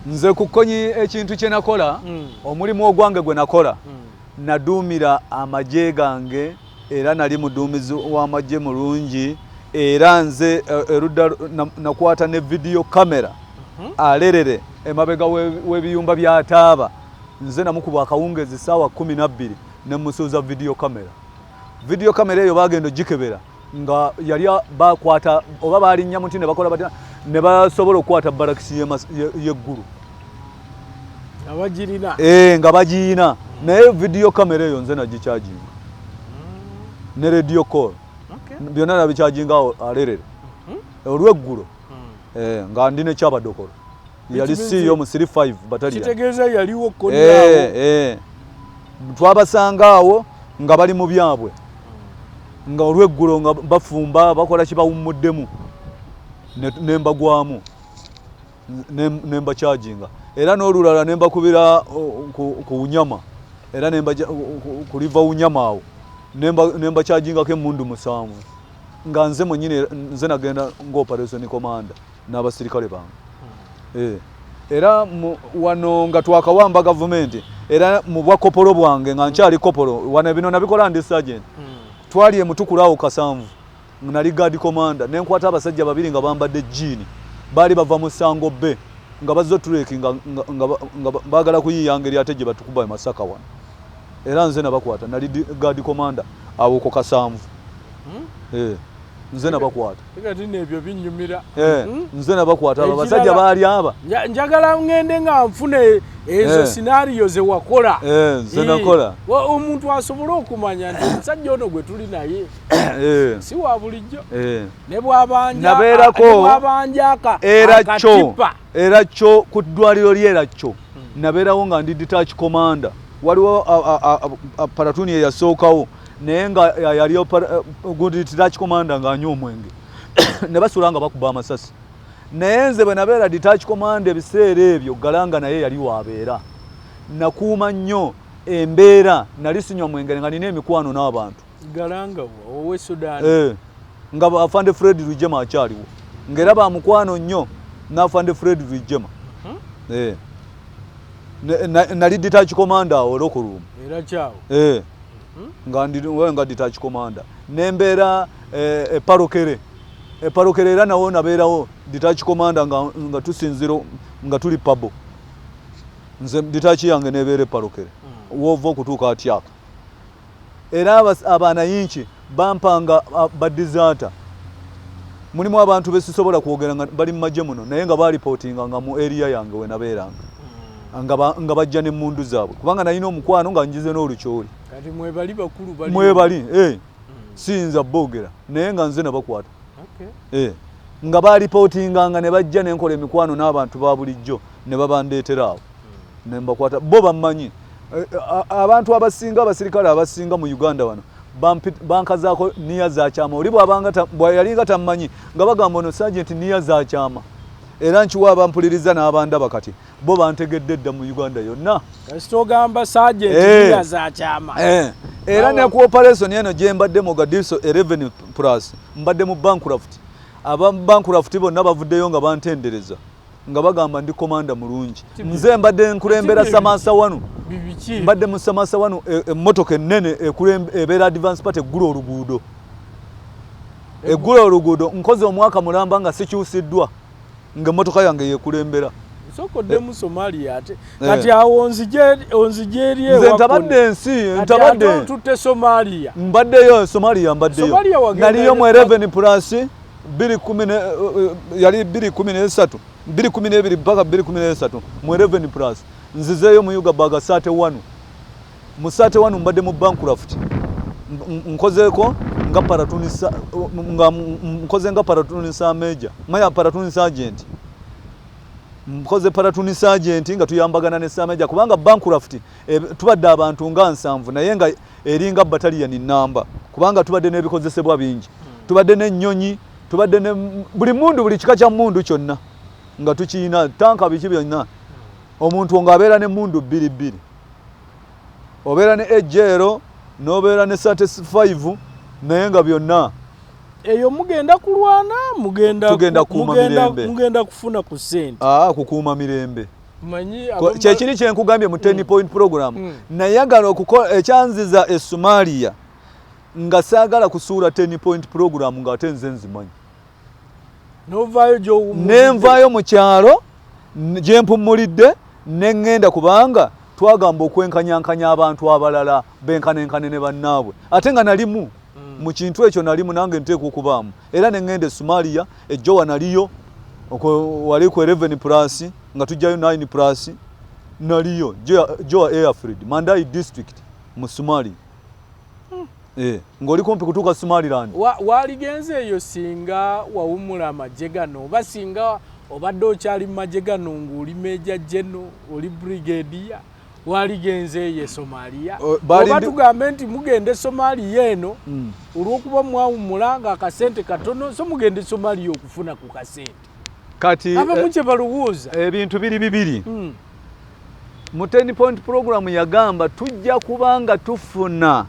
Nze ku Kony ekintu kye nakola, omulimu ogwange gwe nakola, naduumira amagye gange, era nali muduumizi w'amagye mulungi. Era nze erudda nakwata ne video camera alerere emabega w'ebiyumba bya taaba. Nze namukuba akawungezi saawa 12 nemusuuza video camera. Video camera eyo bagenda ogikebera nga yali bakwata oba balinnya muti ne bakola batya ne basobola okukwata barakisi y'eggulu. Nga bagirina. Nga bagiyina, naye video camera eyo nze nagicharginga ne radio call. Byonna nabicharginga awo alerere olweggulo, nga ndi nekyabadokolo yali siyo mu 35 battalion. Kitegeeza yaliwo Kony awo. Twabasanga awo nga bali mu byabwe, nga olweggulo nga bafumba, bakola kibawummuddemu, nembagwamu nembacharginga. Era n'olulala nembakubira ku Unyama, era ku River Unyama awo nembachargingako emundu 7, nga nze mwenyini nze nagenda ng'operation commander n'abasirikale bange. Era wano nga twakawamba gavumenti, era mu bwakopolo bwange nga nkyali kopolo wano, bino nabikola ndi sergeant. Twali emutukula awo Kasanvu, nali guard commander, nenkwata abasajja babiri nga bambadde jean, baali bava mu Sango Bay nga bazze otureki nga baagala kuyiiya ngeri ate gye batukuba e Masaka wano. Era nze nabakwata, nali guard commander awo ku Kasanvu. Nze nabakwata. Kati nebyo binyumira. Nze nabakwata abo abasajja baali aba. Njagala ngende nga nfune ezo scenario ze wakola. Nze nakola. Omuntu asobole okumanya nti omusajja ono gwe tuli naye si wa bulijjo. Ne bw'abanja Nabeerako ne bw'abanja era kyo akatipa. Era kyo ku ddwaliro lyera kyo nabeerawo nga ndi detach commander. Waliwo platoon eyasookawo, naye nga yali gundi detach commander ng'anywa omwenge ne basula nga bakuba amasasi. Naye nze bwe nabeera detach commander ebiseera ebyo, Galanga naye yali waabeera. Nakuuma nnyo embeera, nali sinywa mwenge nga nina emikwano n'abantu. Galanga owe Sudan? Nga afande Fred Rwigema akyaliwo, ng'era bamukwano nnyo n'afande Fred Rwigema. Nali detach commander awo locker room. Era kyawo. Nga ndi nga detach commander nembeera eparokere eparokere, era nawo nabeerawo detach commander nga tusinzira nga tuli pabo. Nze detach yange nebeera eparokere wova okutuuka atyaka. Era abanayinki bampanga badeserter. Mulimu abantu besisobola kwogera nga bali mu magye muno, naye nga balipootinga nga mu area yange we nabeeranga nga bajja n'emmundu zaabwe, kubanga nalina omukwano nga njize n'olukyoli. Kati mwebali bakulu bali. Mwebali, siyinza boogera, naye nga nze nabakwata. Nga balipootinganga ne bajja nenkola emikwano n'abantu ba bulijjo ne babandeetera awo ne mbakwata. Bo bammanyi. Abantu abasinga, abasirikale abasinga mu Uganda wano bankazaako niya za kyama. Oli bwabanga yalinga tammanyi nga bagamba ono sergeant niya za kyama. Era nkiwa abampuliriza n'abandaba kati, bo bantegedde dda mu Uganda yonna. Kasita ogamba sergeant niya za kyama. Era ne ku operation eno gye mbadde Mogadishu 11 plus, mbadde mu Bancroft. Aba Bancroft bonna bavuddeyo nga bantendereza, nga bagamba ndi komanda mulungi. Nze mbadde nkulembera Samasa wano. Bibiki? Mbadde mu Samasa wano, emmotoka ennene ebeera advance party eggula oluguudo. Eggula oluguudo, nkoze omwaka mulamba nga sikyusiddwa, ng'emmotoka yange yeekulembera. Sooka oddemu Somalia ate. Kati awo onzije eri Nze ewa ntabadde Kony. ensi, Kati ntabadde. ate otutte Somalia. Mbaddeyo Somalia, mbaddeyo. Somalia wagenda Naliyo mu 11 plus bbiri kumi ne, yali 2013, 2012 mpaka 2013 mu 11 plus. Nzizeeyo mu Ugabaga 31. Mu 31 mbadde mu Bancroft. Nkozeeko nga platoon nga nkoze nga platoon sa major, maya platoon sergeant. Nkoze platoon sergeant nga tuyambagana ne sa major, kubanga Bancroft tubadde abantu nga 70, naye nga eringa battalion namba, kubanga tubadde n'ebikozesebwa bingi. Tubadde n'ennyonyi, tubadde ne buli mundu, buli kika kya mundu kyonna nga tukiyina, tanka, biki byonna. Omuntu ng'abeera n'emmundu bbiri bbiri, obeera ne ejjeero n'obeera ne 35, naye nga byonna Eyo mugenda kulwana, mugenda Tugenda kukuuma mirembe. Mugenda kufuna ku ssente. Aa, kukuuma mirembe. Kyekiri kyenkugambye mu 10 point program. Nayagala okukola ekyanziza e Somalia nga saagala kusuula 10 point program ng'ate nze nzimanyi. Novaayo. Nenvaayo mu kyalo gye mpummulidde ne ŋŋenda, kubanga twagamba okwenkanyankanya abantu abalala benkanenkane ne bannaabwe, ate nga nalimu mu kintu ekyo, nalimu nange nteekwa okubaamu. Era ne ŋŋenda e Somalia, ejjowa naliyo wali ku 11 plus nga tujjayo 9 plus, naliyo Joa Airfield, Mandai district mu Somalia. Ng'oli kumpi kutuuka Somaliland. Waligenze eyo singa wawumula amagye gano, oba singa obadde okyali mu magye gano ng'oli major general, oli brigadier, waligenze eyo e Somalia? Oba tugambe nti mugende Somalia eno olw'okuba mwawumula nga akasente katono, so mugende Somalia okufuna ku kasente? Kati abamu kye balowooza. Ebintu biri bibiri. Mu 10 point program yagamba tujja kubanga tufuna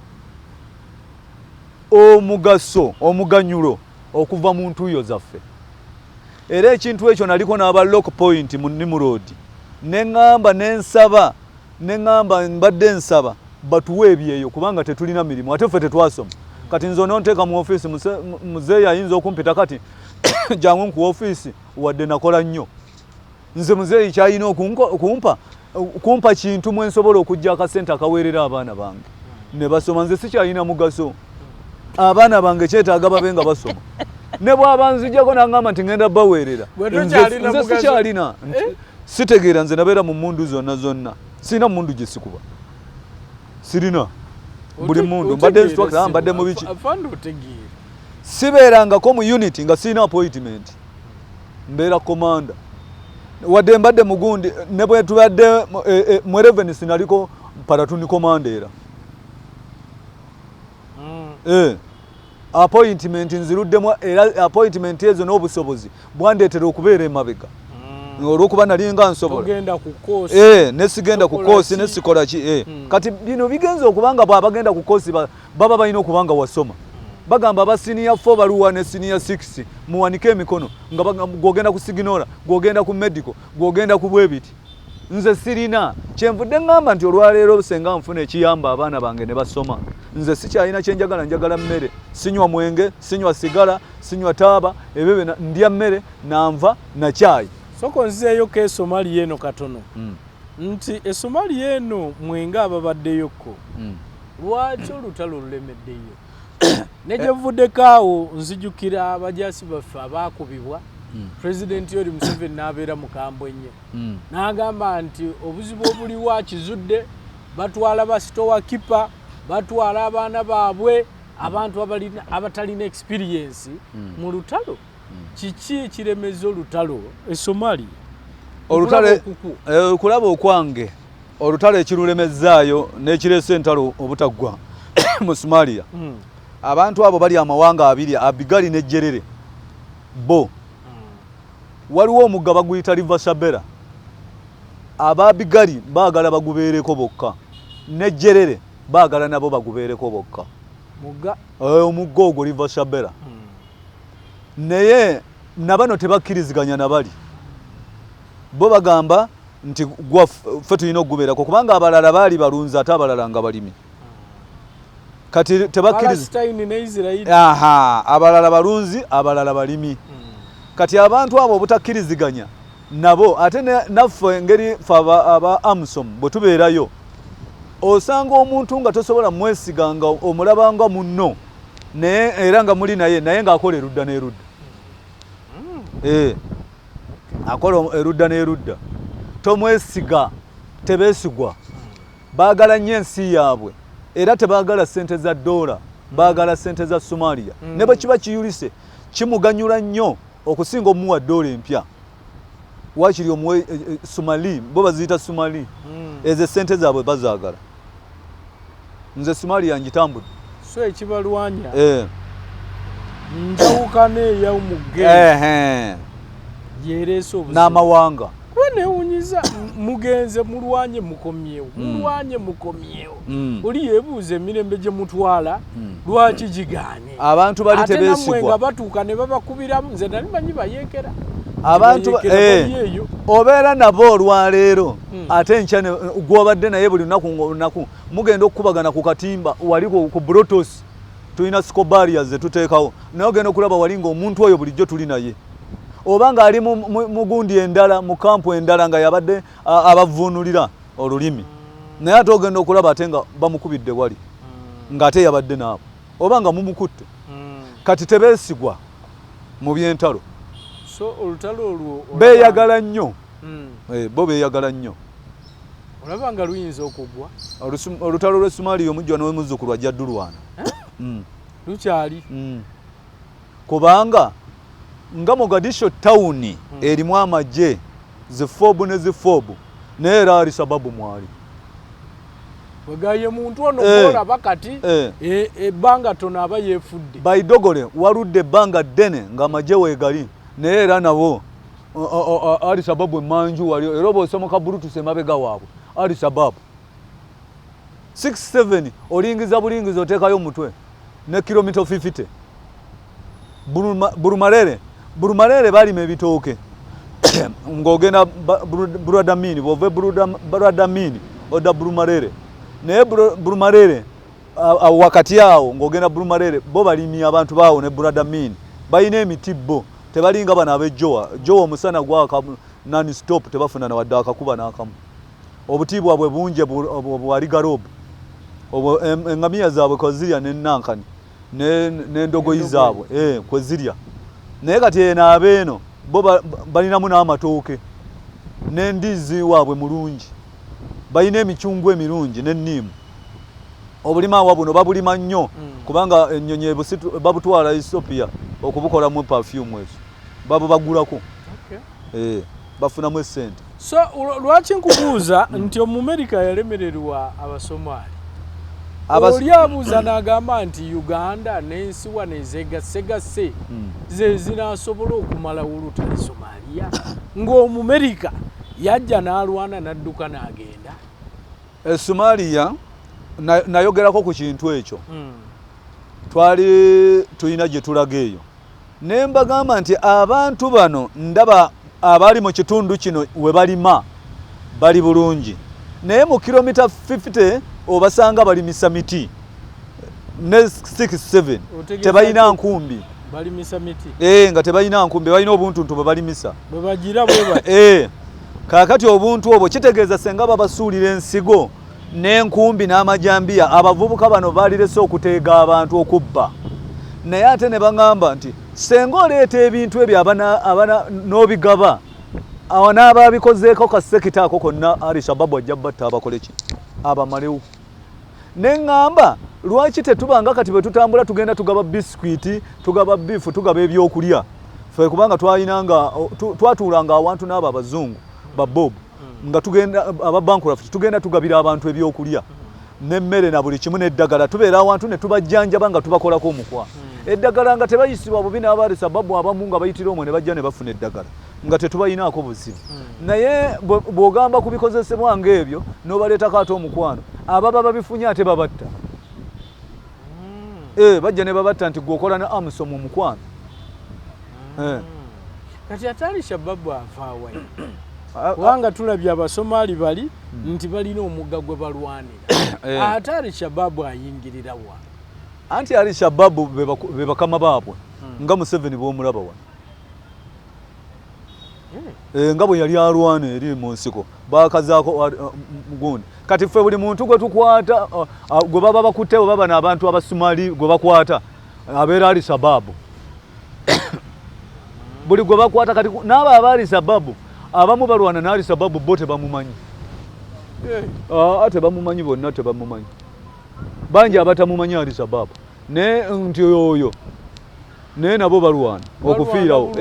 omugaso, omuganyulo okuva mu ntuuyo zaffe. Era ekintu ekyo naliko n'aba Lock Point mu Nimrod, neŋŋamba, nensaba, neŋŋamba mbadde nsaba batuwe ebyeyo kubanga tetulina mirimu, ate ffe tetwasoma. Kati nze ononteeka mu ofiisi, muzeeyi ayinza okumpita kati jangu nku ofiisi, wadde nakola nnyo. Nze muzeeyi kyalina okumpa kintu mwe nsobola okujja akasente akaweerera abaana bange ne basoma. Nze sikyalina mugaso, abaana bange kyetaaga babe nga basoma. Ne bw'aba nzijjako n'aŋŋamba nti ŋŋenda baweerera, nze sikyalina, sitegeera. Nze nabeera mu mundu zonna zonna, sirina mundu gye sikuba, sirina buli mundu. Mbadde instructor, mbadde mu biki, sibeerangako mu unit nga sirina appointment. Mbeera commander, wadde mbadde mugundi, ne bwe tubadde mu 11 sinaliko platoon commander era. Appointment nziruddemu, era appointment ezo n'obusobozi bwandeetera okubeera emabega olwokuba nalinga nsobola. Nesigenda ku course, nesikola ki. Kati bino bigenza okubanga bwabagenda ku course baba balina okuba nga wasoma. Bagamba aba senior 4 baluwa ne senior 6 muwanike emikono, nga gwogenda ku signora, gwogenda ku medical, gwogenda ku bwebiti. Nze sirina. Kyenvudde ŋŋamba nti olwaleero senga nfuna ekiyamba abaana bange ne basoma, nze sikyalina kyenjagala, njagala mmere. Sinywa mwenge, sinywa sigala, sinywa taaba, ebyo byonna. Ndya mmere nanva nakyayi. Soko nzizeeyoko esomaliya eno katono. Nti esomaliya eno mwenga ababaddeyokko, lwaki olutalo lulemeddeyo? Ne gye buvuddeko awo nzijukira abajasi baffe abaakubibwa, Pulezidenti Yoweri Museveni n'abeera mukambwe nnyo n'agamba nti obuzibu obuliwo akizudde, batwala ba store keeper, batwala abaana baabwe, abantu abatalina experience mu lutalo. Kiki ekiremeza olutalo e Somalia? Olutalo, okulaba okwange, olutalo ekirulemezaayo n'ekireesa entalo obutaggwa mu Somalia, abantu abo bali amawanga abiri, Abigali ne Jerere. Bo waliwo omugga baguyita River Shabelle. Ababigali baagala bagubeereko bokka, ne Jerere baagala nabo bagubeereko bokka. Mugga? Omugga ogwo River Shabelle. Naye nabano tebakkiriziganya nabali bo, bagamba nti ffe tulina okugubeerako kubanga abalala baali balunzi ate abalala nga balimi. Kati tebakkiriza. Palestine ne Israel. Aha, abalala balunzi, abalala balimi. Kati abantu abo obutakkiriziganya nabo, ate naffe engeri fe aba AMISOM bwe tubeerayo, osanga omuntu nga tosobola mwesiga, nga omulabanga munno naye era nga muli naye, naye ng'akola erudda n'erudda. Akola erudda n'erudda, tomwesiga, tebeesigwa. Baagala nnyo ensi yaabwe era tebaagala ssente za ddoola, baagala ssente za Somalia. Ne bwe kiba kiyulise kimuganyula nnyo okusinga omuwa ddoola empya, wakiri omuwe Somali, bo baziyita Somali. Ezo essente zaabwe bazaagala. Nze Somalia ngitambudde. So ekibalwanya njawukana ey'omugga yereese obuzibu. N'amawanga. Kuba newunyiza, mugenze mulwanye mukomyewo, mulwanye mukomyewo. Oli yeebuuza emirembe gye mutwala lwaki giganye? Abantu bali Ate nammwe nga tebeesigwa. batuuka ne babakubiramu. Nze nali manyi bayeekera, Abantu obeera nabo olwaleero ate enkya gwobadde naye buli lunaku ng'olunaku mugenda okukubagana ku katimba wali ku Brutus, tulina scobaria zetuteekawo, naye ogenda okulaba wali ng'omuntu oyo bulijjo tuli naye, oba ng'ali mu gundi endala, mu kampu endala, nga yabadde abavuunulira olulimi, naye ate ogenda okulaba ate nga bamukubidde wali, ng'ate yabadde naabo, oba nga mumukutte. Kati tebeesigwa mu byentalo. So olutalo olwo beeyagala nnyo. Bo beeyagala nnyo. Olaba nga luyinza okugwa? Olutalo lw'e Somalia omujjwa n'omuzzukulu ajja ddulwana. Lukyali. Kubanga nga Mogadisho tawuni erimu amagye zifoobu ne zifoobu, naye era ali sababu mwali. Wegaye muntu ono gw'olaba kati ebbanga tono aba yeefudde. Baidogole waludde ebbanga ddene ng'amagye weegali, naye era nabo ali sababu emanju wali, era oba osomoka Brutus emabega waabwe ali sababu 67 olingiza bulingiza oteekayo omutwe ne kilomita 50. Burumarere balima ebitooke ng'ogenda Buradamini, bw'ova Buradamini odda Burumarere, naye Burumarere wakati awo ng'ogenda Burumarere bo balimi abantu baawo ne Buradamini balina emiti, bo tebalinga bano ab'e Jowa. Jowa omusana gwaka non stop, tebafuna na wadde akakuba n'akamu. Obuti bwabwe bungi bwali garobu, engamiya zaabwe kwezirya n'enankani n'endogoyi zaabwe kwezirya. Naye kati eno abeeno bo balinamu n'amatooke n'endizi waabwe mulungi, balina emicungwa emirungi n'enniimu. Obulima awa buno babulima nnyo kubanga ennyonyi babutwala Ethiopia okubukolamu perfume ezo babubagulako, bafunamu essente. So lwaki nkubuuza nti Omumerika yalemererwa Abasomaali, oli abuuza n'agamba nti Uganda n'ensi wano ezeegassegasse ze zinaasobola okumalawo olutalo Somaaliya, ng'Omumerika yajja n'alwana n'adduka n'agenda? Somalia nayogerako ku kintu ekyo. Twali tulina gye tulaga eyo ne mbagamba nti abantu bano ndaba abali mu kitundu kino we balima bali bulungi, naye mu kilomita 50 obasanga balimisa miti ne 67 tebalina nkumbi. Balimisa miti. Nga tebalina nkumbi, balina obuntuntu bwe balimisa. Bwe bagira bwe bati. Kaakati obuntu obwo kitegeeza senga babasuulira ensigo n'enkumbi n'amajambiya, abavubuka bano balirese okuteega abantu okubba. Naye ate ne baŋŋamba nti senga oleeta ebintu ebyo abana n'obigaba awo n'ababikozeeko ka sector ako konna, Ali Shababu ajja batta abakole ki, abamalewo. Ne ŋŋamba lwaki tetubanga kati bwe tutambula tugenda tugaba bisikwiti, tugaba biifu, tugaba ebyokulya ffe, kubanga twalinanga twatuulanga awantu n'abo abazungu ba Bob nga tugenda aba Bancroft tugenda tugabira abantu ebyokulya n'emmere na buli kimu n'eddagala, tubeera awantu ne tubajjanjaba nga tubakolako omukwa eddagala nga tebayisibwa bubi n'abaali sababu abamu nga bayitira omwo ne bajja ne bafuna eddagala nga tetubayinaako buzibu. Naye bw'ogamba ku bikozesebwa ng'ebyo n'obaleetako ate omukwano, ababa babifunye ate babatta. Bajja ne babatta nti gwe okola ne AMISOM omukwano. Kati ate Ali Shababu avaawayo, kubanga tulabye Abasomaali bali nti balina omugga gwe balwanira, ate Ali Shababu ayingirira wa? Anti Ali Shababu be bakama baabwe, nga Museveni bw'omulaba wano, nga bwe yali alwana eri mu nsiko bakazaako gundi. Kati ffe buli muntu gwe tukwata, gwe baba bakutte, oba bano abantu Abasumali gwe bakwata abeera Ali Shababu, buli gwe bakwata. Kati n'abo abaali Shababu abamu balwana n'Ali Shababu, bo tebamumanyi. Tebamumanyi bonna, tebamumanyi, bangi abatamumanyi Ali Shababu, naye nti oyo naye nabo balwana okufiirawo.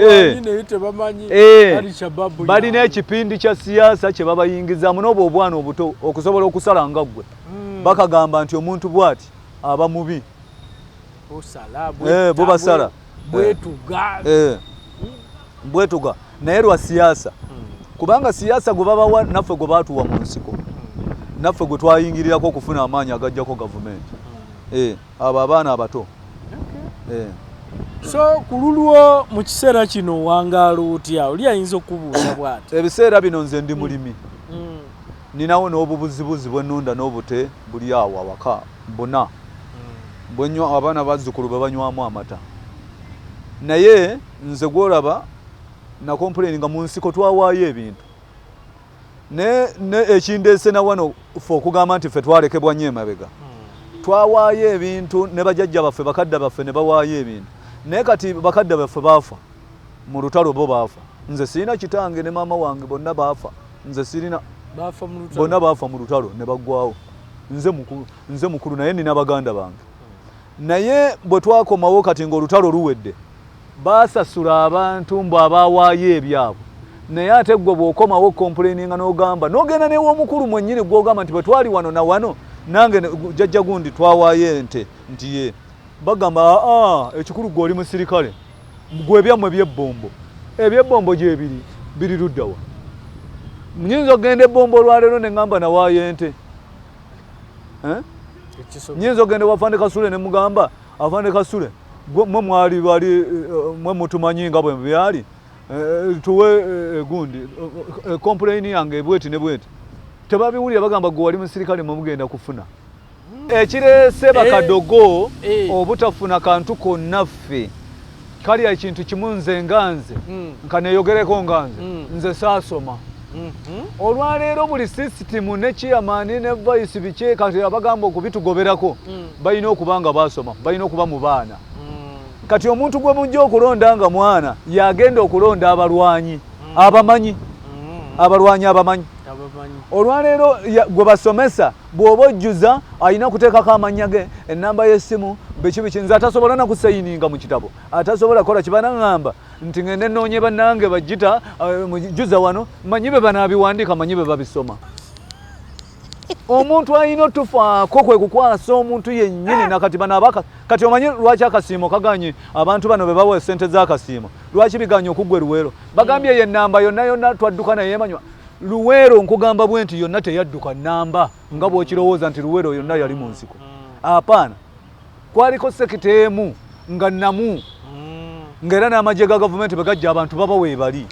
Balina ekipindi kya siyaasa kye babayingizaamu n'obwo obwana obuto okusobola okusala nga ggwe. Bakagamba nti omuntu bw'ati aba mubi, bo basala bwetuga, naye lwa siyaasa, kubanga siyaasa gwe babawa naffe gwe baatuwa mu nsiko, naffe gwe twayingirirako okufuna amaanyi agajjako gavumenti. Abo abaana abato. So ku lulwo mu kiseera kino owangaala otya? Oli ayinza okubuuza bw'ati. Ebiseera bino nze ndi mulimi. Ninawo n'obubuzibuzi bwe nnunda n'obute buli awo awaka buna bwenywa, abaana bazzukulu bwe banywamu amata. Naye nze gwolaba nacomplaininga mu nsiko, twawaayo ebintu ne ekindeese na wano ffe okugamba nti ffe twalekebwa nnyo emabega. Twawaayo ebintu ne bajjajja baffe, bakadde baffe ne bawaayo ebintu, naye kati bakadde baffe baafa mu lutalo, bo baafa. Nze sirina kitange ne maama wange, bonna baafa, nze sirina. Bafa mu lutalo. Bonna baafa mu lutalo ne baggwawo. Nze mukulu, nze mukulu, naye nina baganda bange. Naye bwe twakomawo kati ng'olutalo luwedde, baasasula abantu mbu abawaayo ebyabwe, naye ate gwe bw'okomawo complaininga n'ogamba n'ogenda new'omukulu mwennyini gw'ogamba nti bwe twali wano na wano nange jjajja gundi twawaayo ente, nti ye bagamba, aa, ekikulu gwe oli musirikale, gwe ebyammwe byebbombo, ebyebbombo gyebiri biri luddawa? Nyinza okugenda ebbombo olwaleero ne ŋŋamba nawaayo ente, eh? Nyinza okugenda ewafande Kasule ne mugamba, afande Kasule, mwe mwali bali mwe mutumanyi nga bwe byali, tuwe gundi complain yange bweti ne bweti. Tebabiwulira, bagamba gwe wali musirikale, mwe mugenda kufuna. Ekireese bakadogo obutafuna kantu konna ffe kali ekintu kimu. Nze nga nze nkaneeyogereko nga nze, nze saasoma. Olwaleero buli sisitimu ne chairman ne vice biki kati abagamba okubitugoberako balina okuba nga basoma, balina okuba mu baana. Kati omuntu gwe mujja okulonda nga mwana yagenda okulonda abalwanyi abamanyi, abalwanyi abamanyi. Abamanyi. Olwaleero gwe basomesa bw'oba ojjuza alina kuteekako amannya ge, ennamba y'essimu, biki biki. Nze atasobola nakusayininga mu kitabo, atasobola kukola kibanaŋŋamba nti ngende noonye bannange bagita juza wano, manyi be banaabiwandiika, manyi be babisoma. Omuntu alina otufaako kwe kukwasa omuntu yennyini. Nakati bano abaka kati omanyi lwaki akasiimo kaganye? Abantu bano be bawa esente z'akasiimo lwaki biganye okuggwa Luweero? Bagambye ye namba yonna yonna twadduka naye emanywa Luweero. Nkugamba bwe nti yonna teyadduka namba nga bw'okirowooza nti Luweero yonna yali mu nsiko. Apaana, kwaliko sector emu nga namu, ng'era n'amagye ga gavumenti bwe gajja abantu baba weebali.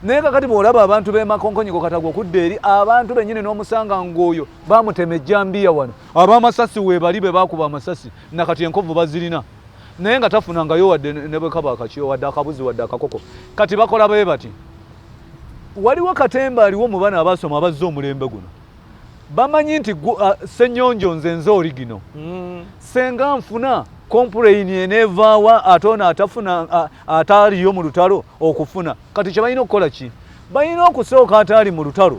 Naye kakati bw'olaba abantu b'e Makonkonyiko Katagwa okudda eri abantu bennyini n'omusanga ng'oyo bamutema ejjambiya wano, ab'amasasi weebali, be baakuba amasasi nakati enkovu bazirina, naye nga tafunangayo wadde ne bwe kaba akakyo, wadde akabuzi, wadde akakoko. Kati bakola bwe bati, waliwo katemba aliwo mu bano abasoma abazze omulembe guno. Bamanyi nti Ssenyonjo nze nze oligino senga nfuna complain eneevaawa, ate ono atafuna ataaliyo mu lutalo okufuna. Kati kye balina okukola ki? Balina okusooka ataali mu lutalo,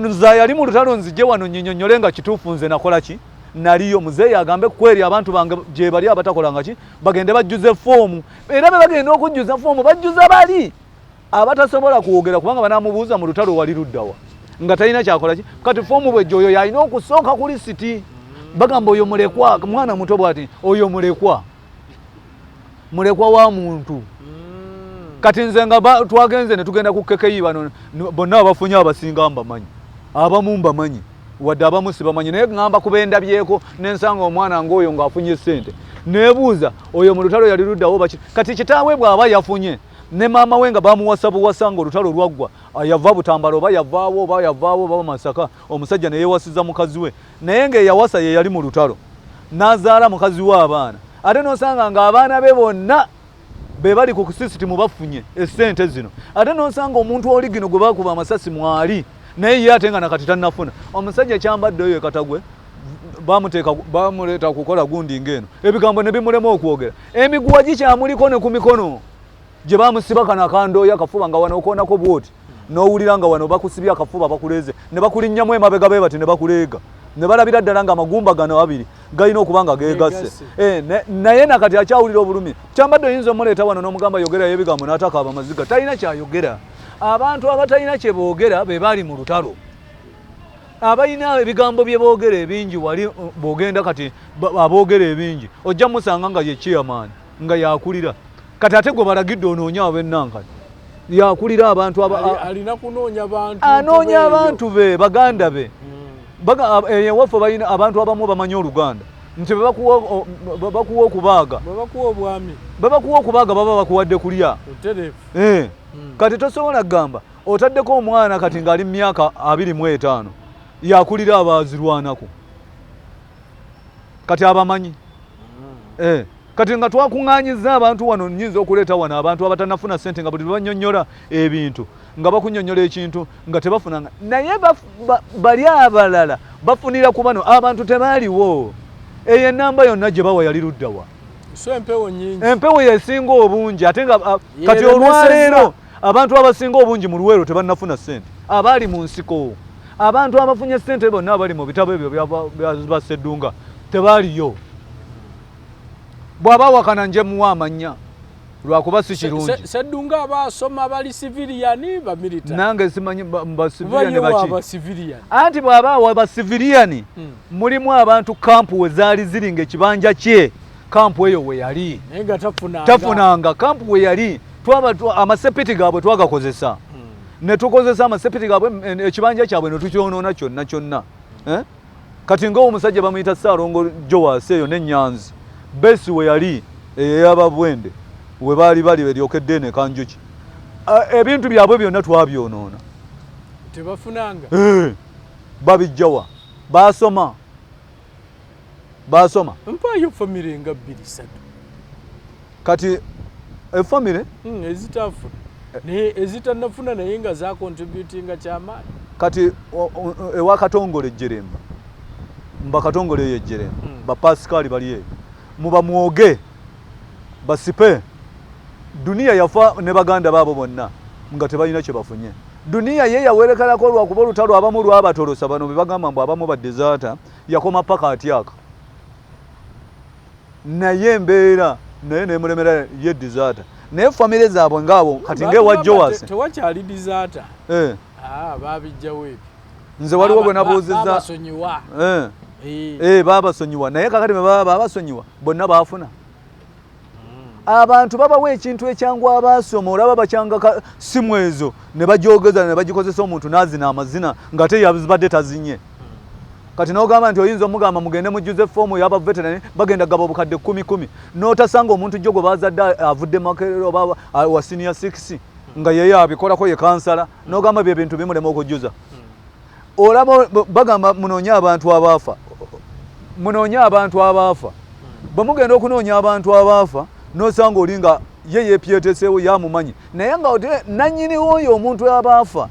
nze yali mu lutalo nzije wano nyinyonnyole nga kituufu nze nakola ki, naliyo. Muzeeyi agambe kweri abantu bange gye bali abatakolanga ki, bagende bajjuze foomu. Era be bagenda okujjuza foomu bajjuza bali abatasobola kwogera, kubanga banamubuuza mu lutalo wali luddawa nga talina kyakola ki. Kati foomu bwejja oyo yalina okusooka ku lisiti. Bagamba oyo mulekwa, mwana muto bwati, oyo mulekwa, mulekwa wa muntu. Kati nze nga twagenze ne tugenda ku kekeyi, bano bonna abafunye abasinga mbamanyi, abamu mbamanyi, wadde abamu sibamanyi, naye ŋŋamba kubendabyeko nensanga omwana ng'oyo ng'afunye ssente, neebuuza oyo mu lutalo yali luddawo baki. Kati kitaawe bw'aba yafunye ne maama we nga bamuwasa buwasa ng'olutalo lwaggwa, yava Butambala oba yavaawo oba yavaawo oba Masaka, omusajja ne yeewasiza mukazi we, naye ng'eyawasa ye yali mu lutalo n'azaala mukazi we abaana, ate n'osanga ng'abaana be bonna be bali ku sisitimu bafunye essente zino, ate n'osanga omuntu oli gino gwe bakuba amasasi mwali naye ye ate nga nakati tannafuna. Omusajja kyambadde oyo ekatagwe bamuteeka bamuleeta kukola gundi ng'eno, ebigambo ne bimulema okwogera, emiguwa gikyamuliko ne ku mikono gye bamusiba kano akandooyo akafuba nga wano okoonako bwoti n'owulira nga wano bakusibye akafuba, bakuleeze ne bakulinnyamu emabega be bati ne bakuleega ne balabira ddala nga amagumba gano abiri galina okuba nga geegasse. Eh, naye nakati akyawulira obulumi. Kyambadde oyinza omuleeta wano n'omugamba yogerayo ebigambo n'atakaaba amaziga, talina kyayogera. Abantu abatalina kye boogera be baali mu lutalo. Abalina ebigambo bye boogera ebingi wali bw'ogenda kati aboogera ebingi ojja musanga nga ye chairman, nga yakulira. Kati ate gwe balagidde onoonye ab'ennankani yakulira abantu alina kunoonya bantu. Anoonya abantu be, baganda be. Ewaffe balina abantu abamu bamanyi Oluganda. Nti bwe bakuwa okubaaga, bwe bakuwa obwami, bwe bakuwa okubaaga, baba bakuwadde kulya. Otereevu. Kati tosobola kugamba otaddeko omwana kati ng'ali mu myaka 25 yakulira abaazirwanako, kati abamanyi. Kati nga twakuŋŋaanyizza abantu wano, nnyinza okuleeta wano abantu abatannafuna ssente nga buli lwe bannyonnyola ebintu nga bakunnyonnyola ekintu nga tebafunanga, naye bali abalala bafunira ku bano abantu tebaaliwo. Eyo ennamba yonna gye bawa yali luddawa? So empewo nnyingi. Empewo yesinga obungi, ate nga kati olwaleero abantu abasinga obungi mu Luweero tebannafuna ssente, abaali mu nsiko. Abantu abafunye ssente bonna abali mu bitabo ebyo bya Basseddunga tebaaliyo. Bw'aba awakana nje muwa amannya, lwakuba si kirungi. Seddunga aba asoma bali civilian, ba military? Nange simanyi ba civilian baki. Ba civilian. Anti bw'aba awa ba civilian, mulimu abantu kampu we zaali ziri ng'ekibanja kye, kampu eyo we yali. Naye nga tafunanga. Tafunanga, kampu we yali. Twaba amasepiti gaabwe twagakozesa. Ne tukozesa amasepiti gaabwe, ekibanja kyabwe ne tukyonoona kyonna kyonna. Kati ng'omusajja bamuyita Ssaalongo Joas eyo n'Ennyanzi, besi we yali ey'Ababwende we baali bali eryokedde eno e Kanjuki. Ebintu byabwe byonna twabyonoona. Tebafunanga? Babijjawa? Baasoma. Baasoma. Mpaayo famire nga bbiri ssatu. Kati efamire? Ezitafuna. Naye ezitannafuna naye nga zacontributinga kyamaanyi. Kati ewa Katongole Ejjeremba, mba Katongole eyo Ejjeremba, ba Pascal bali eyo, muba mwoge basipe. Duniya yafa ne baganda baabo bonna nga tebalina kye bafunye. Duniya ye yawerekerako lwakuba olutalo abamu lwabatolosa, bano be bagamba mbu abamu badezaata, yakoma paka atyaka. Naye embeera naye nemulemera ye dizaata, naye famire zaabwe ngaabo kati ng'ewa Joas tewakyali dizaata. Babijjawo ebyo. Nze waliwo gwe nabuuzizza. Babasonyiwa. Babasonyiwa, naye kakati bwe baba babasonyiwa bonna baafuna. Abantu babawa ekintu ekyangu, abaasoma olaba bakyanga simu ezo ne bagyogeza ne bagikozesa, omuntu n'azina amazina ng'ate yabadde tazinye. Kati n'ogamba nti oyinza omugamba mugende mujjuze foomu y'aba veteran, bagenda gaba obukadde kumi kumi, n'otasanga omuntu jjo gwe bazadde avudde Makerere oba wa senior 6 nga yeye abikolako, ye kansala, n'ogamba bye bintu bimulema okujjuza. Olaba bagamba munoonye abantu abaafa, munoonye abantu abaafa. Bwe mugenda okunoonya abantu abaafa, n'osanga oli nga ye yeepyeteseewo yamumanyi, naye nga nannyini oyo omuntu abaafa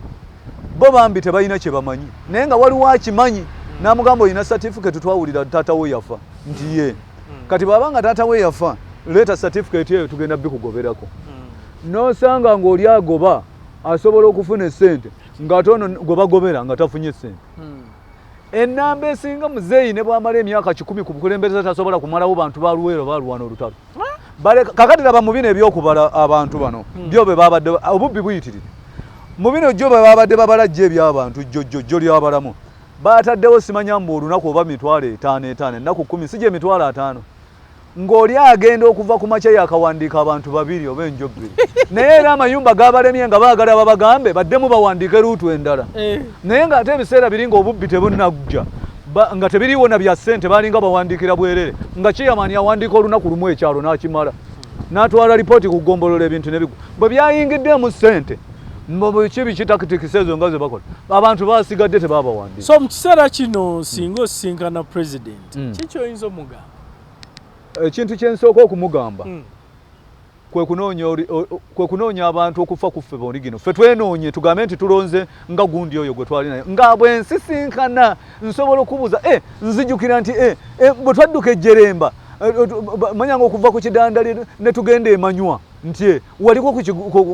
bo bambi tebalina kye bamanyi, naye nga waliwo akimanyi n'amugamba olina certificate, twawulira taata we yafa, nti ye. Kati bw'aba nga taata we yafa, leeta certificate eyo, tugenda bikugoberako. N'osanga ng'oli agoba asobola okufuna essente, ng'ate ono gwe bagobera nga tafunye ssente. Ennamba esinga, muzeeyi ne bw'amala emyaka 100 ku bukulembeze tasobola kumalawo bantu ba Luweero balwana olutalo. Kakati laba mu bino ebyokubala abantu bano byo bwe babadde obubbi buyitiridde mu bino jjo bwe babadde babala jjo ebyabantu jjo jjo jjo lyabalamu bataddewo simanya mbu olunaku oba 5,000 5 ennaku 10 si gye 50,000, ng'oli agenda okuva ku makya yakawandiika abantu babiri oba enjo bbiri, naye era amayumba gabalemye nga baagala babagambe baddemu bawandiike route endala. Naye ng'ate ebiseera biri ng'obubbi tebunnajja, nga tebiriiwo na bya ssente, balinga bawandiikira bwerere, nga chairman awandiika olunaku lumu ekyalo n'akimala n'atwala lipooti ku ggombolola, ebintu ne bigwa. Bwe byayingiddemu ssente biki biki tactics ezo nga ze bakola, abantu basigadde tebabawandiika. So mu kiseera kino singa osisinkana president, kiki oyinza omugamba? Ekintu kyensooka okumugamba kwe kunoonya abantu okufa ku ffe boligino, ffe twenoonye, tugambe nti tulonze nga gundi oyo gwe twali naye, nga bwe nsisinkana nsobola okubuuza, nzijukira nti bwe twadduka ejjeremba, manya nga okuva ku Kidandali ne tugenda Emanywa, nti waliko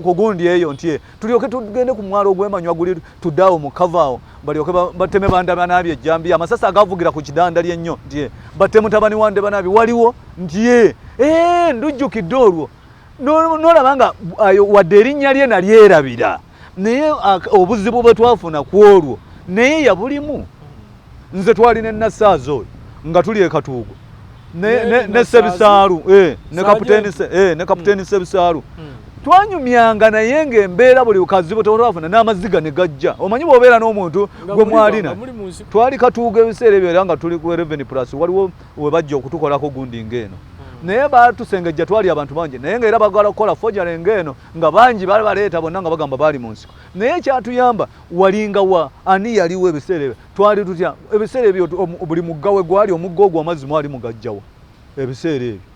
ku gundi eyo, nti tulyoke tugende ku mwalo ogw'Emanywa guli tuddaawo mu kavaawo, balyoke bateme Bandabanaabi ejjambiya, amasasi agavugira ku Kidandali ennyo, nti batte mutabani wa Ndebanaabi waliwo, nti ndujjukidde olwo. Nolaba nga ayo wadde erinnya lye nalyerabira, naye obuzibu bwe twafuna ku olwo naye yabulimu. Nze twalina Enasaazi oyo nga tuli e Katuugo ne Sebisaalu, ne kapiteeni Sebisaalu. Twanyumyanga naye ng'embeera buli kazibu tetwafuna n'amaziga ne gajja. Omanyi bw'obeera n'omuntu gwe mwalina, twali Katuuga ebiseera ebyo era nga tuli ku 11 plus, waliwo we bajja okutukolako gundi ng'eno. Naye batusengejja, twali abantu bangi, naye nga era bagala kukola forgery ng'eno, nga bangi bali baleeta bonna nga bagamba baali mu nsiko. Naye ekyatuyamba walinga wa ani yaliwo ebiseera ebyo, twali tutya ebiseera ebyo, buli mugga we gwali omugga ogwo amazzi mwali mugajjawa ebiseera ebyo.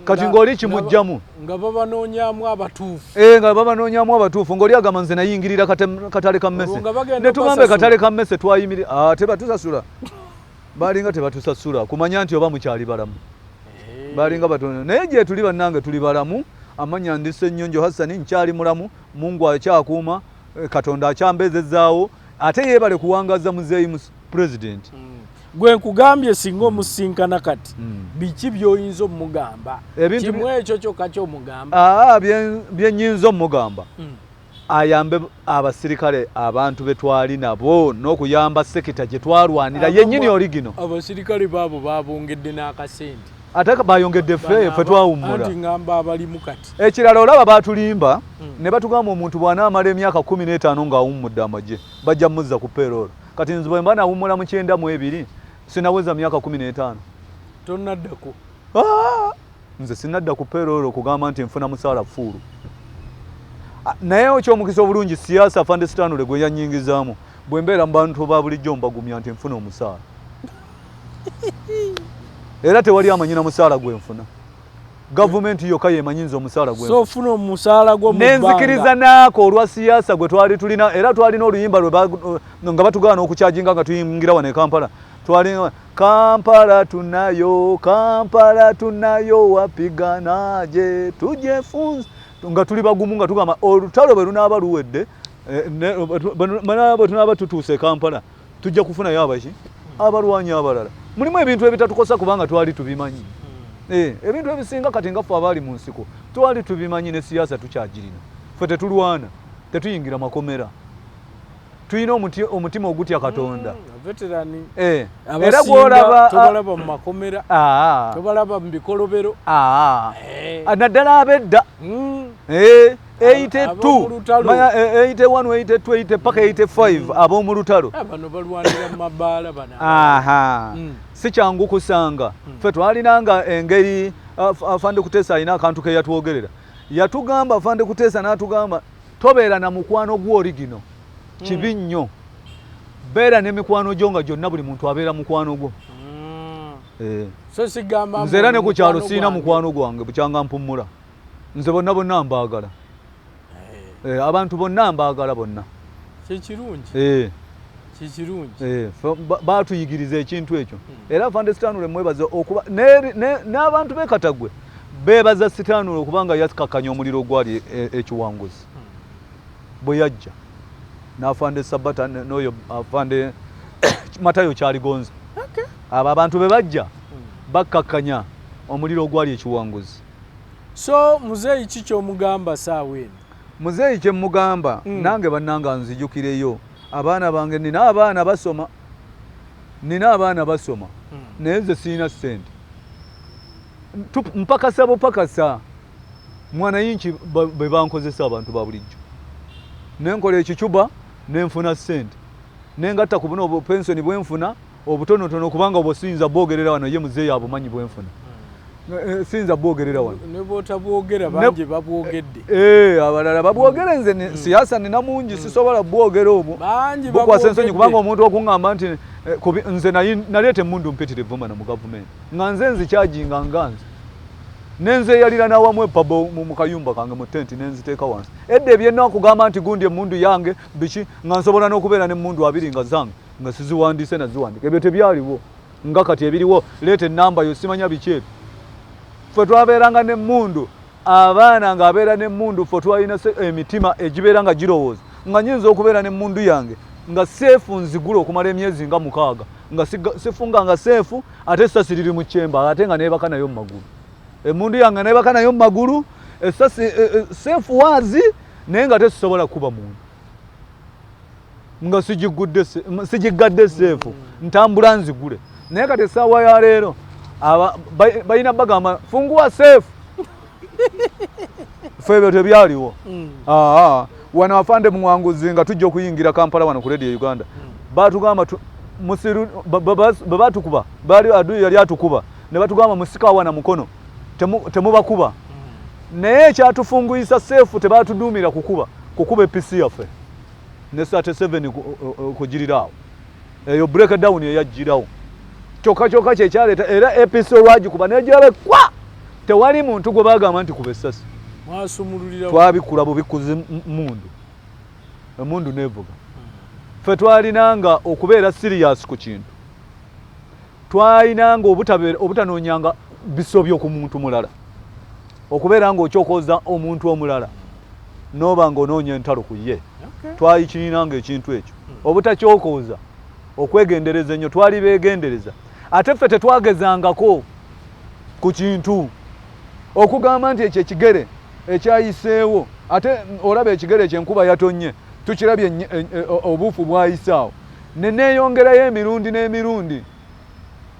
Kati ng'oli kimugjamu nga babanoonyaamu abatuufu. Nga babanoonyaamu abatuufu, ng'oli agamba nze nayingirira katale ka mmese, ne tugambe katale ka mmese twayimirira. Ah, tebatusasula, balinga tebatusasula kumanya nti oba mukyali balamu, balinga batono. Naye gye tuli bannange tuli balamu. Amanya ndi Ssennyonjo Hassani, nkyali mulamu, Mungu akyakuuma, Katonda akyambezezaawo, ate yeebale kuwangaza muzeeyi president. Gwe nkugambye singa omusinkana kati, biki by'oyinza omugamba? Kimu ekyo kyokka ky'omugamba. Bye nnyinza omugamba, ayambe abasirikale abantu be twali nabo n'okuyamba sector gye twalwanira yennyini original. Abasirikale baabo babongedde n'akasente. Ate bayongedde ffe, ffe twawummula. Anti ngamba abalimu kati. Ekirala olaba baatulimba ne batugamba omuntu bw'anaamala emyaka 15 ng'awummudde amagye bajja muzza ku payroll. Kati nze bwe mba nawummula mu 92 sinaweza myaka 15. Tonnaddako? Nze sinadda ku payroll okugamba nti nfuna musaala full. Naye ekyomukisa obulungi siyaasa afande Stanley gwe yannyingizaamu, bwe mbeera mu bantu ba bulijjo mbagumya nti nfuna omusaala, era tewali amanyi na musaala gwe nfuna, gavumenti yokka yemanyi nze omusaala gwe. So ofuna omusaala gwo mu Nenzikiriza naako olwa siyaasa gwe twali tulina, era twalina oluyimba lwe nga batugaana okukyajinga nga tuyingira wano e Kampala. Twali Kampala tunayo, Kampala tunayo, wapiganaje tujefunze, nga tuli bagumu, nga tugamba olutalo bwe lunaaba luwedde, bwe tunaaba tutuuse e Kampala tujja kufunayo abaki abalwanyi abalala. Mulimu ebintu ebitatukosa kubanga twali tubimanyi. Ebintu ebisinga kati nga ffe abaali mu nsiko twali tubimanyi, ne siyaasa tukyagirina. Ffe tetulwana, tetuyingira makomera, tulina omutima ogutya Katonda. Era gwolaba tobalaba mu makomera, tobalaba mu bikolobero. Naddala ab'edda 82, 81, 82, 80 paka 85 ab'omu lutalo. Bano balwanira mu mabaala bano. Si kyangu kusanga. Ffe twalinanga engeri, afande Kuteesa alina akantu ke yatwogerera, yatugamba afande Kuteesa n'atugamba tobeera na mukwano gwo original, kibi nnyo, beera n'emikwano gyo nga gyonna buli muntu abeera mukwano gwo. So sigamba Nze era ne ku kyalo siina mukwano gwange bukyanga mpummula, nze bonna bonna mbaagala. Abantu bonna mbaagala bonna. Kyekirungi, kyekirungi. Baatuyigiriza ekintu ekyo, era afande Stanley mwebaza okuba n'abantu b'e Katagwe beebaza Stanley okubanga yakakkanya omuliro ogwali ekiwanguzi bwe yajja n'afande Sabata n'oyo afande Matayo Kyaligonza. Abo abantu be bajja bakkakkanya omuliro ogwali ekiwanguzi. So muzeeyi ki kyomugamba saawa eno? Muzeeyi kyemugamba, nange bannanga nzijukireyo abaana bange, nina abaana basoma, nina abaana basoma, naye nze siina ssente, mpakasa bupakasa mwana yinki be bankozesa abantu ba bulijjo, nenkola ekicuba nenfuna ssente nengatta ku buno obupensoni bwenfuna obutonotono, kubanga obwo siyinza bwogerera wano, ye muzeeyi abumanyi bwenfuna, siyinza bwogerera wano. Ne bwotabwogera bangi babwogedde. Abalala babwogere, nze siyaasa nina mungi, sisobola bwogera obwo, bukwasa ensonyi, kubanga omuntu okuŋŋamba nti nze naleeta emmundu mpitirivu mana mu gavumenti nga nze nzikyajinga, nga nze nenzeyalira nawamu epabo mu kayumba kange mu tenti nenziteeka wansi edda ebyenna okugamba nti gundi emmundu yange biki, nga nsobola n'okubeera n'emmundu 20 nga zange nga siziwandiise naziwandika. Ebyo tebyaliwo nga kati ebiriwo, leeta ennamba yo simanya biki ebyo. Ffe twabeeranga n'emmundu, abaana ng'abeera n'emmundu. Ffe twalina emitima egibeera nga girowooza nga nyinza okubeera n'emmundu yange nga safe nzigula okumala emyezi nga 6 nga sifunga nga safe, ate essasi liri mu chamber, ate nga neebaka nayo mu magulu, emmundu yange neebaka nayo mu magulu, essasi safe waazi, naye nga tesisobola kuba muntu nga sigigadde safe, ntambula nzigule. Naye kati essaawa ya leero balina bagamba fungua safe. Ffe ebyo tebyaliwo. Aa, wano afande Muwanguzi nga tujja okuyingira Kampala wano ku Radio Uganda, batugamba musiru bwe batukuba, baali adui yali atukuba ne batugamba musikawa na mukono, temubakuba. Naye ekyatufunguyisa seefu, tebatuduumira kukuba APC yaffe ne 37 kugirira awo. Eyo breakdown eyajjirawo kyokka kyokka kyekyaleeta era APC olwagikuba negirabe kwa tewali muntu gwe bagamba nti kuba essasi. Mwasumululira. Twabikula bubikuzi mundu, emundu nevuga. Ffe twalinanga okubeera serious ku kintu, twalinanga obutanoonyanga bisobyo ku muntu mulala, okubeera nga okyokoza omuntu omulala noba nga onoonya entalo ku ye. Twakirinanga ekintu ekyo obutakyokoza, okwegendereza ennyo, twali beegendereza. Ate ffe tetwagezangako ku kintu okugamba nti ekyo ekigere ekyayiseewo, ate olaba ekigere ekyo enkuba yatonnye, tukirabye obuufu bwayisaawo ne neeyongerayo emirundi n'emirundi.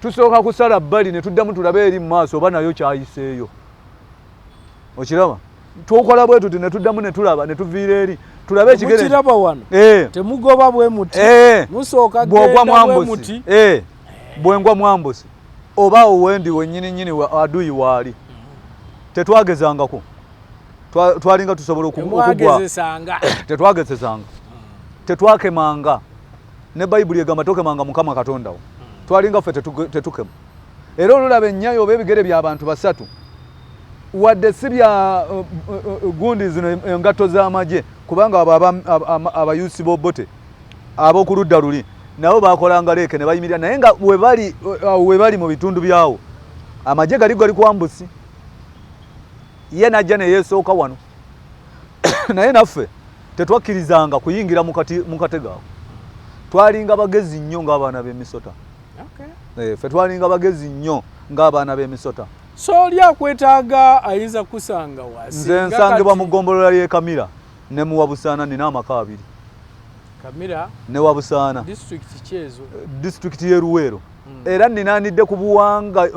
Tusooka kusala bbali ne tuddamu tulabe eri mu maaso oba nayo kyayiseeyo. Okiraba, tukola bwe tuti ne tuddamu ne tulaba ne tuviira eri tulabe ekigere. Mukiraba wano. Temugoba bwe muti. Musooka bw'ogwa genda bwe mwambusi muti. Bwengwa mwambusi oba awo wendi wennyini nnyini aduyi waali, tetwagezangako. Twalinga tusobola okugwa. Temwagezesanga. Tetwagezesanga, tetwakemanga. Ne Bayibuli egamba tokemanga Mukama Katonda wo. Twalinga ffe tetukema. Era olulaba ennyayo oba ebigere by'abantu basatu, wadde si bya gundi zino engatto z'amagye, kubanga abo abayusi b'Obote ab'oku ludda luli nabo bakolanga leeke ne bayimirira, naye nga webali awo webali mu bitundu byawo amagye gali gali kwambusi, ye najja ne yeesooka wano. Naye naffe tetwakkirizanga kuyingira mu katego ako. Twalinga bagezi nnyo ng'abaana b'emisota. Ffe twalinga bagezi nnyo ng'abaana b'emisota. So oli akwetaaga ayinza kusanga wasi? Nze nsangibwa mu ggombolola ly'e Kamira ne mu Wabusaana, nina amaka abiri. Kamira ne Wabusaana. District kyezo? Disitulikiti y'e Luweero. Era ninaanidde ku buwanga,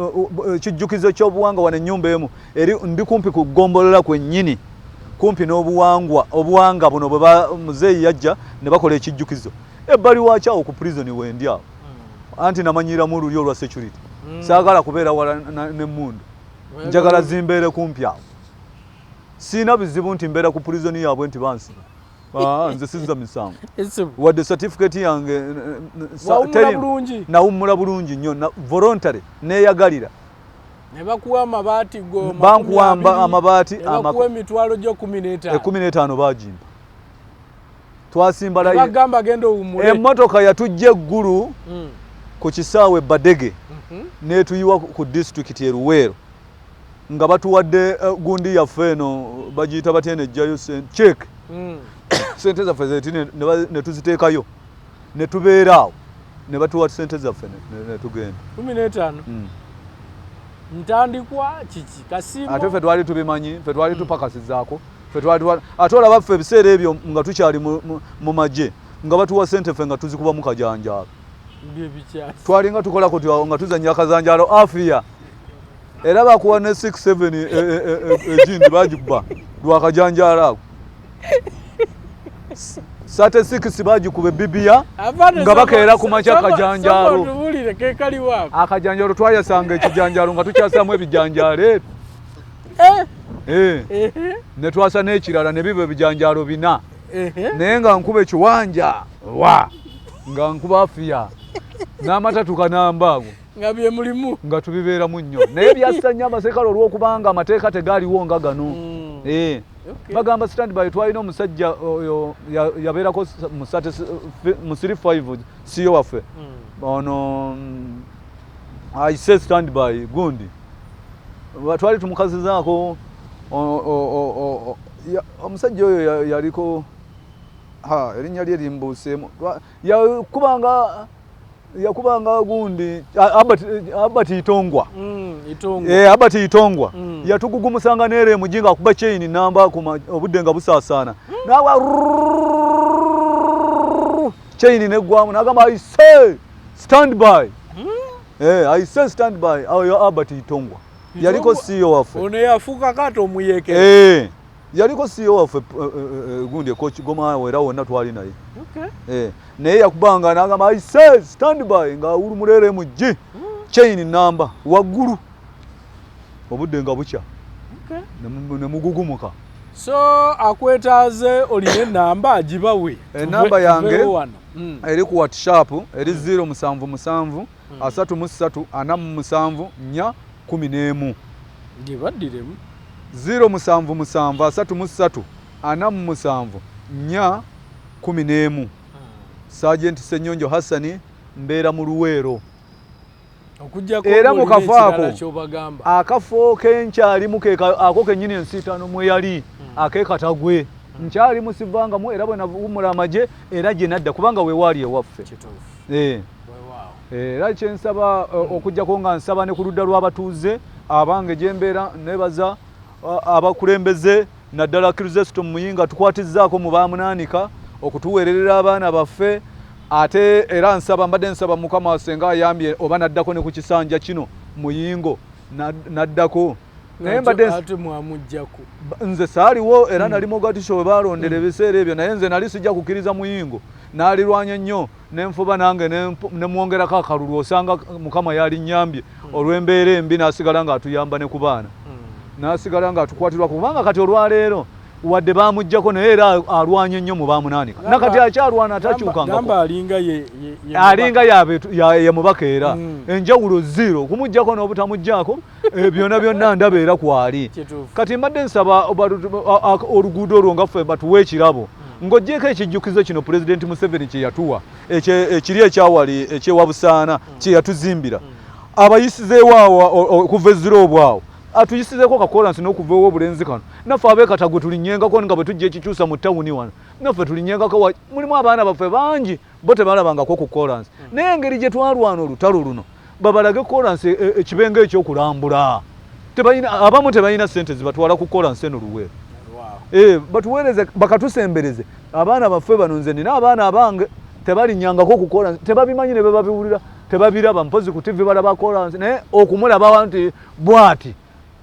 ekijjukizo ky'obuwanga wano, ennyumba emu eri ndi kumpi ku ggombolola kwennyini, kumpi n'obuwangwa, obuwanga buno bwe muzeeyi yajja ne bakola ekijjukizo ebbali waakyawo ku prison wendi awo. Anti namanyiramu olulyo olwa security. Saagala kubeera wala n'emmundu, njagala zimbeere kumpi awo. Siina bizibu nti mbeera ku prison yaabwe nti bansiba. Ah, nze sizza misango wadde certificate yange. Wawummula bulungi? Nawummula bulungi nnyo, voluntary, neeyagalira. Ne bakuwa amabaati go? Bankuwa amabaati. Ne bakuwa emitwalo gyo 15? 15 bagimpa. Twasimba layini. Bagamba genda owummule. Emmotoka yatujja eggulu ku kisaawe Badege n'etuyiwa ku disitulikiti e Luweero nga batuwadde gundi yaffe eno bagiyita batya eno ejjayo cheque. Sente zaffe zeti ne tuziteekayo ne tubeera awo ne batuwa sente zaffe ne tugenda. 15? Ntandikwa kiki kasiimo? Ate ffe twali tubimanyi, ffe twali tupakasizaako, ffe twali ate olaba ffe ebiseera ebyo nga tukyali mu magye nga batuwa sente, ffe nga tuzikubamu kajanjaalo. Bye bikyasi. Twalinga tukola kuti awo nga tuzanya akazanjaalo afiya, era bakuwa ne 67 egindi bagikuba lwakajanjaalo ako. 36 bagikuba ebibiya nga bakeera ku makya kajanjaalo. Tubuulire kekaliwo ako. Akajanjaalo twayasanga ekijanjaalo nga tukyasamu ebijanjaalo ebyo. Ne twasa n'ekirala ne biba ebijanjaalo bina. Naye nga nkuba ekiwanja wa nga nkuba afiya n'amatatu kanamba ago. Nga bye mulimu. Nga tubibeeramu nnyo, naye byassa nnyo abaserikale olw'okubanga amateeka tegaaliwo nga gano. Bagamba stand by. Twalina omusajja oyo yabeerako mu 35 siyo waffe. Ono ayise stand by gundi. Twali tumukazizaako omusajja oyo yaliko ha erinnya lye limbuuseemu. Yakubanga gundi Albert Itongwa. Itongwa. Albert Itongwa. Yatugugumusanga neera emugi nga akuba chain namba obudde nga busaasaana. Nawa chain neggwamu n'agamba, "I say stand by." I say stand by. Oyo Albert Itongwa yaliko Itongwa. CEO waffe. Ono yafuuka kaata omuyekera. Yaliko CEO waffe gundi ekokigoma era wonna twali naye. Naye yakubanga n'agamba, "I say stand by," nga awulumula RMG chain namba waggulu, obudde nga bukya ne mugugumuka. So akwetaaze, olina enamba, agibawe. Enamba yange Tuveewo wano. Eri ku WhatsApp, eri 077 33 47 4 11. Gibaddiremu. 077 33 47 4 11. Sergeant Senyonjo Hassani, mbeera mu Luweero. Okujjako Era ng'olina mu kafo ako, ekirala ky'obagamba. Akafo kenkyalimu ako kennyini ensiitaano mwe yali ak'ekatagwe nkyalimu, sivangamu, era bwe nawummula amagye era gye nadda kubanga wewaali ewaffe. Weewaawo. Era kyensaba okuggyako nga nsaba ne ku ludda lw'abatuuze abange gye mbeera, nebaza abakulembeze, naddala Kristo Muyinga tukwatizzaako mu bamunaanika okutuweererera abaana baffe. Ate era nsaba, mbadde nsaba Mukama senga ayambye oba naddako ne ku kisanja kino Muyingo naddako, naye mbadde Ate mwamuggyako. Nze saaliwo era nali Mogadisho we balondera ebiseera ebyo, naye nze nali sijja kukkiriza Muyingo, naalirwanya nnyo nenfuba nange nemwongerako akalulu, osanga Mukama yalinnyambye olw'embeera embi n'asigala ng'atuyamba ne ku baana n'asigala ng'atukwatirwa, kubanga kati olwaleero wadde bamuggyako naye era alwanye nnyo mu bamunaanika, nakati akyalwana, atakyukangako. Gamba alinga ye Alinga ye mubaka era enjawulo zero okumugyako n'obutamugyako, byonna byonna ndaba era kwali. Kati mbadde nsaba oluguudo olwo nga ffe batuwe ekirabo, ng'oggyeko ekijjukizo kino Pulezidenti Museveni kye yatuwa ekiri ekyawali ekyewabusaana kye yatuzimbira, abayisizeewo awo okuva ezira obwawo atuyisizeeko kakolansi n'okuva ew'obulenzi kano, naffe ab'ekatagwe tulinnyengako nga bwe tujja ekikyusa mu tawuni wano, naffe tulinnyengako. Mulimu abaana baffe bangi bo tebalabangako ku kolansi, naye engeri gye twalwana olutalo luno babalage kolansi ekibenga ekyokulambula. Tebalina, abamu tebalina sente zibatwala ku kolansi eno Luweero. Batuweereze, bakatusembereze abaana baffe bano. Nze nina abaana abange tebalinnyangako ku kolansi, tebabimanyi ne bebabiwulira tebabiraba, mpozi ku TV balaba kolansi, naye okumulaba nti bwati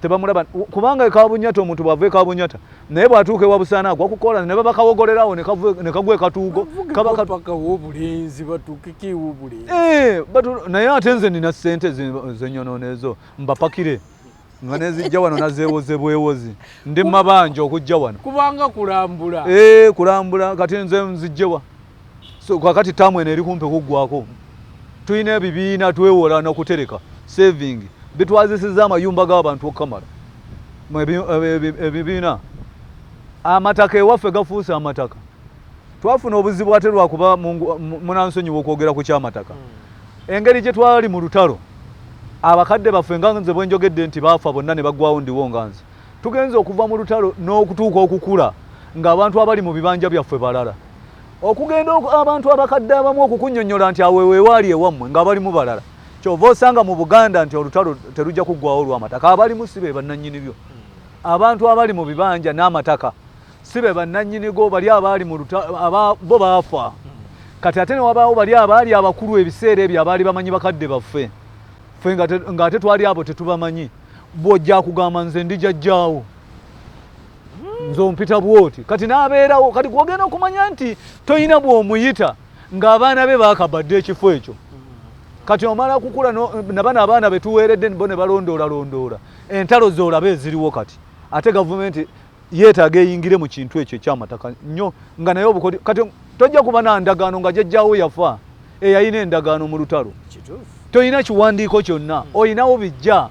tebamulaba, kubanga ekabunyata omuntu bwava ekabunyata naye bwatuuka ewa Busaana agwa ku kolansi ne babakawogolerawo ne kagwa ekatuugo. Kaba paka w'obulenzi batuukeko ew'obulenzi. Naye ate nze nina sente zenyonoona ezo mbapakire nga nezijja wano nazeewoze bwewozi, ndi mabanja okujja wano. Kubanga kulambula. Kulambula. Kati nze nzijjewa? So kakati taamu eno eri kumpi kuggwako, tulina ebibiina twewola nokutereka saving bitwazisiza amayumba g'abantu okukamala. Ebibiina amataka ewaffe gafuuse amataka, twafuna obuzibu ate lwakuba munansonyiwa okwogera ku kyamataka. Engeri gye twali mu lutalo, abakadde baffe nga nze bwe njogedde nti baafa bonna ne baggwawo, ndiwo nga nze tugenze okuva mu lutalo n'okutuuka okukula ng'abantu abali mu bibanja byaffe balala, okugenda abantu abakadde abamu okukunnyonnyola nti awe weewaali ewammwe nga balimu balala. Kyova osanga mu Buganda nti olutalo terujja kuggwawo olw'amataka, abalimu si be bannannyini byo. Abantu abali mu bibanja n'amataka si be bannannyinigo, bali abaali mu bo baafa. Kati ate ne wabaawo bali abaali abakulu ebiseera ebyo abaali bamanyi bakadde baffe, ffe ng'ate twali abo tetubamanyi. Bw'ojja kugamba nze ndi jjajjaawo, nze ompita bw'oti, kati n'abeerawo. Kati gw'ogenda okumanya nti toyina bw'omuyita ng'abaana be baakabadde ekifo ekyo. Kati omala kukula nabano abaana betuweeredde bo ne balondoolalondoola entalo z'olaba eziriwo. Kati ate gavumenti yeetaaga eyingire mu kintu ekyo ekyamataka nnyo, nga naye obukodi kati tojja kuba na ndagaano nga jjajjaawo yafa eyalina endagaano mu lutalo. Toyina kiwandiiko kyonna, oyinawo bijja,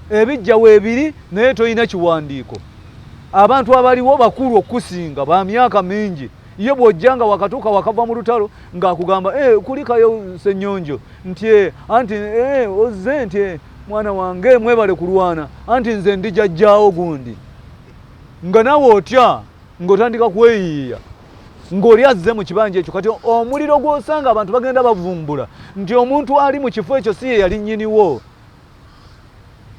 ebijja weebiri, naye toyina kiwandiiko. Abantu abaliwo bakulu okusinga ba myaka mingi. Ye bw'ojja nga wakatuuka wakava mu lutalo ng'akugamba, "Kulikayo Ssennyonjo," nti, "Anti ozze," nti, "Mwana wange, mwebale kulwana, anti nze ndi jjajjaawo gundi," nga naawe otya ng'otandika kweyiiya ng'oli azze mu kibanja ekyo. Kati omuliro gw'osanga abantu bagenda bavumbula nti omuntu ali mu kifo ekyo si ye yali nnyiniwo,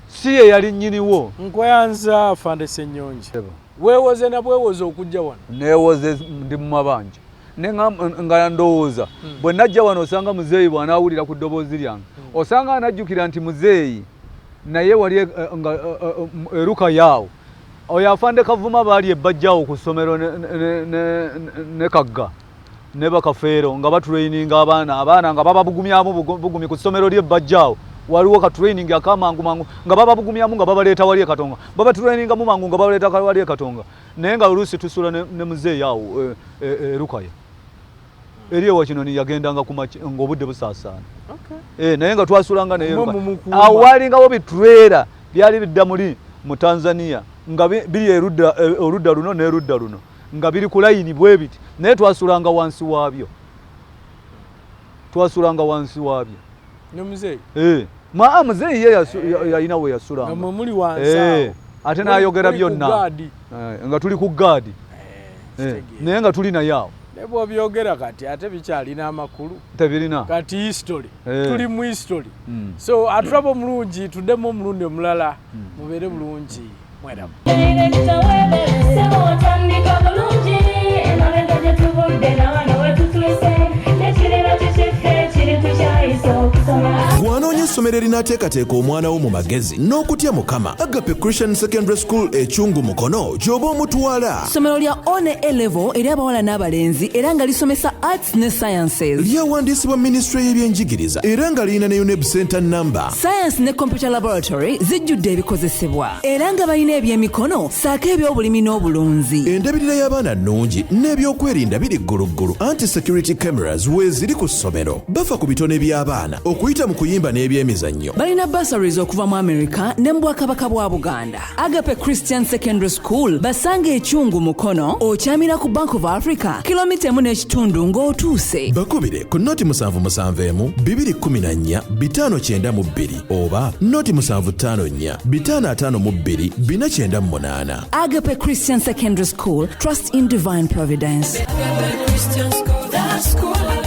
si ye yali nnyiniwo. Nkweyanza, Afande Ssenyonjo. Weewoze na bwewoze okujja wano? Neewoze, ndi mu mabanja. Nga ndowooza bwe najja wano osanga muzeeyi bw'anaawulira ku ddoboozi lyange, osanga anajjukira nti muzeeyi naye wali nga eruka yaawo. Oyo afande Kavuma baali ebbajjawo ku ssomero ne Kagga ne Bakafeero nga batraininga abaana, abaana nga bababugumyamu bugumi ku ssomero ly'ebbajjaawo. Waliwo ka training akamangu mangu nga bababugumyamu nga babaleeta wali e Katonga, babatrainingamu mangu nga babaleeta wali e Katonga, naye nga oluusi tusula ne muzeeyi awo e Lukaya eri ewa Kinoni, yagendanga ng'obudde busaasaana, naye nga twasulanga naye awo. Walingawo bitreera byali bidda muli mu Tanzania nga biri oludda luno n'erudda luno nga biri ku layini bwe biti, naye twasulanga wansi waabyo, twasulanga wansi waabyo. Ne muzeeyi? Maa muzeeyi ye yalina we yasulanga ate n'ayogera byonna nga tuli ku gaadi, naye nga tuli naye awo. Ne bw'obyogera kati ate bikyalina amakulu? Tebirina. Kati history, tuli mu history. So atulaba omulungi, tuddemu omulundi omulala. Mubeere bulungi, mweraba. Otandika bulungi, emabega gye tuvudde nawano wetutuuse, nekiriba kikiffe kiri tukyayisa okusoma. Gwanoonya essomero erinaateekateeka omwana wo mu magezi n'okutya Mukama, Agape Christian Secondary School Ekyungu Mukono gy'oba omutwala. Ssomero lya O ne A level eri abawala n'abalenzi era nga lisomesa arts ne sciences. Lyawandiisibwa minisitule y'ebyenjigiriza era nga lirina ne UNEB center number. Science ne computer laboratory zijjudde ebikozesebwa era nga balina ebyemikono ssaako ebyobulimi n'obulunzi. Endabirira y'abaana nnungi n'ebyokwerinda biri gguluggulu, anti security cameras weeziri ku ssomero. Bafa ku bitone by'abaana okuyita mu kuyimba n'ebyemizannyo. Balina bursaries okuva mu America ne mu Bwakabaka bwa Buganda. Agape Christian Secondary School basanga Ekyungu Mukono, okyamira ku Bank of Africa, kilomita 1.5 ng'otuuse. Bakubire ku 077 214 592 oba 0754 552 498. Agape Christian Secondary School, trust in divine providence. Christian school, the school.